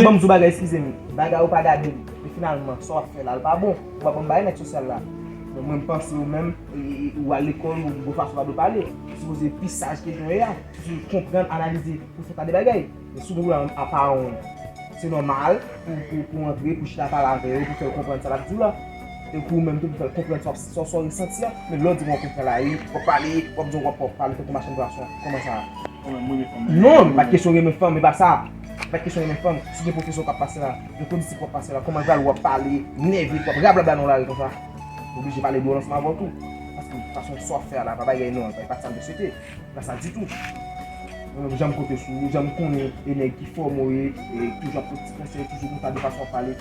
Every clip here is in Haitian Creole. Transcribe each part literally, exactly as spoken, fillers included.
Men ban m di w bagay, eskize m. Bagay ou pa gade m. Men finalman, sa w ap fè la, l pa bon. Ou pa ban m bagay nèg sosyal la. Bon, mwen, m panse ou menm, e, e, ou al lekòl, ou gon fason w pa dwe pale. Ou sipoze pi saj ke jan w ye a. Ou sipoze konprann, analize, pou fè ta de bagay. Men si w gen pwoblèm a paran w, se nòmal pou, pou, pou antre, pou chita pale avè yo, pou fè yo konprann sa l ap di w la. E pou ou menm tou, pou fè l konprann sa w, sa w, sa w resanti a. Men lè w di w konprann la, wi, w ap pale, w ap di w ap, w ap pale tankou machann pwason. Kòman sa? Mwen menm, mwen menm fanm mwen. Non, pa t kesyon renmen fanm, e pa sa. Pa t kesyon renmen fanm. Si gen pwofesè w k ap pase la, gen kondisip w ap pase la, kòman eval w ap pale, nève, w ap rablabla nan lari konsa? Ou oblije pale dwòl ansanm avè w tou. Paske fason sa w ap fè a la, pa bagay non, e pa t sa m te swete. Pa sa ditou. Mwen menm, jan m konte sou ou, jan m konnen e nèg ki fòme w ye, e toujou ap pot ti konsèy, toujou konsa de fason w ap pale.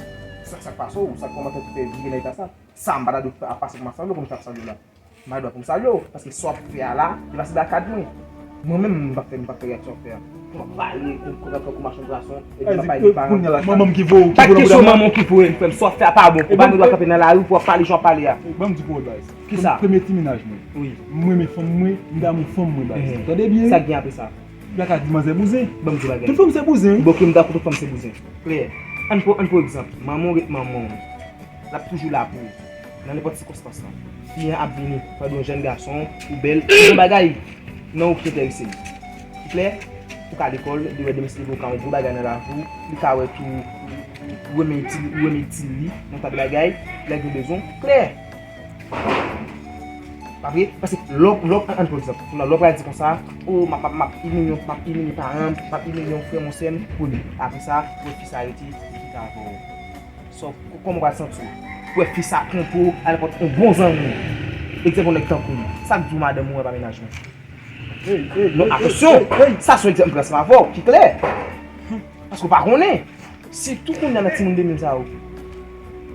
Sa, sa k pase w, sa k kòmantè ki fè vire nan eta sa? Sa m pa ta dwe ap pase pou m ap salye w, kòm m t ap salye w la. M pa dwe pou m salye w, paske sa w ap fè a la, depase lakad mwen. Mwen menm, m p ap fè, m p ap fè reyaksyon w ap fè a. Pou m ap pale, pou m konprann tankou machann pwason, epi m ap pale de paran. Manman m ki voye w, ki voye w. Pa kesyon manman w ki voye m, frè m, sa w ap fè a pa bon. Ou pa gen dwa kanpe nan lari pou w ap pale jan w ap pale a. Ban m di pou w baz. Kisa? Premye ti mennaj mwen. Wi. M renmen fanm mwen, m damou fanm mwen, baz. Tande byen. Sa k gen apre sa? Ou pa ka di manzè bouzen. Ban m di w bagay. Tout fanm se bouzen, wi. Bon, ok, m dakò tout fanm se bouzen. Klè. Ann pran, ann pran egzanp. Manman w ret manman w. L ap toujou la pou ou. Nan nenpòt sikonstans lan. Fi an ap vini pandan yon jèn gason, ou bèl, yon bagay nan ou ki enterese l. Ou klè? Ou ka lekòl, li wè demen si li vle ou ka yon gwo bagay nan lavi w, li ka wè tou ou renmen itil, ou renmen itil li, yon ta de bagay, lè gen bezwen, klè. Pa vre? Paske lè w, lè w, ann pran egzanp, lè w pral di konsa, o, m ap, m ap, m ap imilye, m ap imilye paran m, m ap imilye yon frè m, yon sè m, premye. Apre sa, pou fi sa rete, li kite avè w. So, kòman w pral santi w? Pou wè fi sa konprann ou, a nenpòt yon bon zanmi w. Egzanp, yon nèg tankou m. Sa k di w madanm ou an pa mennaj mwen? Non, atansyon! Sa se yon egzanp m pran ansanm avè w, ki klè. Paske w pa konnen. Sitou kounye a nan timoun de mil sa yo.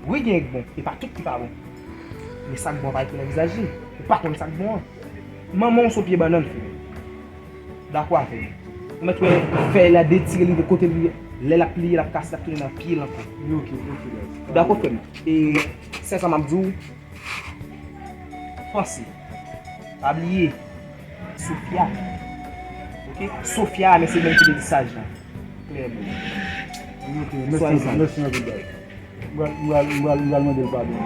Wi, gen k bon, e pa tout ki pa bon. Men sa k bon an pa ekri nan vizaj li. Ou pa konn sa k bon an. Manman w se yon pye bannann, frè. Dakò avè m. Ou mèt wè fèy la detire, li rive kote li, lè l ap pliye, l ap kase, l ap tounen nan pye l ankò. Wi, ok, ok, guys. Ou dakò, frè m? E sèl sa m ap di w, panse. Pa bliye, Sofia. Ok? Sofia, men se menm ki te di saj la. Klè bon. Wi, ok, mèsi anpil, mèsi anpil, guys. M pral, m pral, m pral, m pral mande l padon.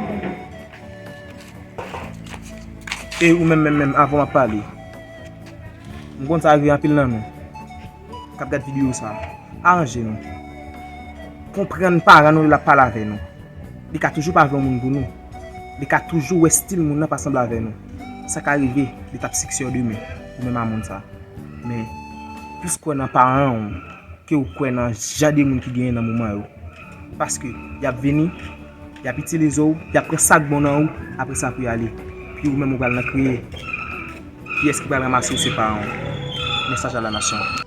E ou menm, menm, menm, avan w ap pale, M konn sa rive anpil nan nou k ap gad videyo sa. Aranje nou. Konprann paran nou lè l ap pale avè nou. Li ka toujou pa vle yon moun pou nou. Li ka toujou wè stil moun nan pa sanble avè nou. Sa ka rive, li t ap siksè w demen, ou menm a moun sa. Men, plis kwè nan paran w ke w kwè nan jan de moun ki genyen nan moman yo. Paske y ap vini, y ap itilize w, y ap pran sa k bon nan ou, apre sa pou y ale. Pi ou menm ou pral nan kriye. Kiyès ki pral ranmase w se paran w. Mesaj a la nasyon.